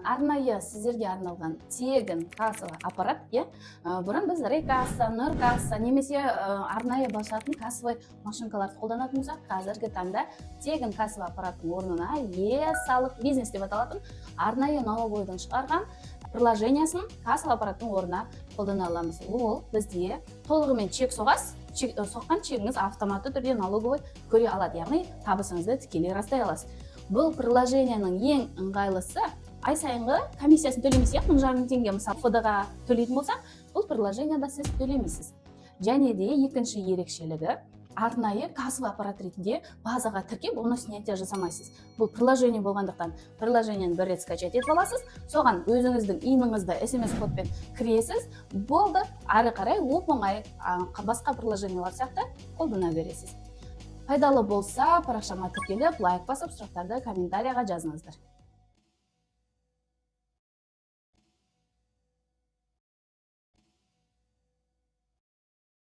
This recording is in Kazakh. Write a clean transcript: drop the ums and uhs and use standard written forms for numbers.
Арнайы сіздерге арналған тегін кассовый аппарат, иә. Бұрын біз Рекасса, Нұркасса немесе арнайы басатын кассовый машинкаларды қолданатын болсақ, қазіргі таңда тегін кассовый аппараттың орнына Е-салық бизнес деп аталатын арнайы налоговойдың шығарған приложениясын кассовый аппараттың орнына қолдана аламыз. Ол бізде толығымен чек соғасыз, соққан чегіңіз автоматты түрде налоговой көре алады, яғни табысыңызды тікелей растай аласыз. Бұл приложениенің ең ыңғайлысы, ай сайынғы комиссиясын төлемейсіз, иә, 1500 теңге, мысалы, ФД ға төлейтін болсақ, бұл приложенияда сіз төлемейсіз. Және де екінші ерекшелігі, арнайы кассовый аппарат ретінде базаға тіркеп, оны снятие жасамайсыз. Бұл приложение болғандықтан, приложениені бір рет скачать етіп аласыз, соған өзіңіздің ИИН-іңізді СМС кодпен кіресіз, болды. Ары қарай оп оңай басқа приложениялар сияқты қолдана бересіз. Пайдалы болса, парақшама тіркеліп, лайк басып, сұрақтарды комментарияға жазыңыздар.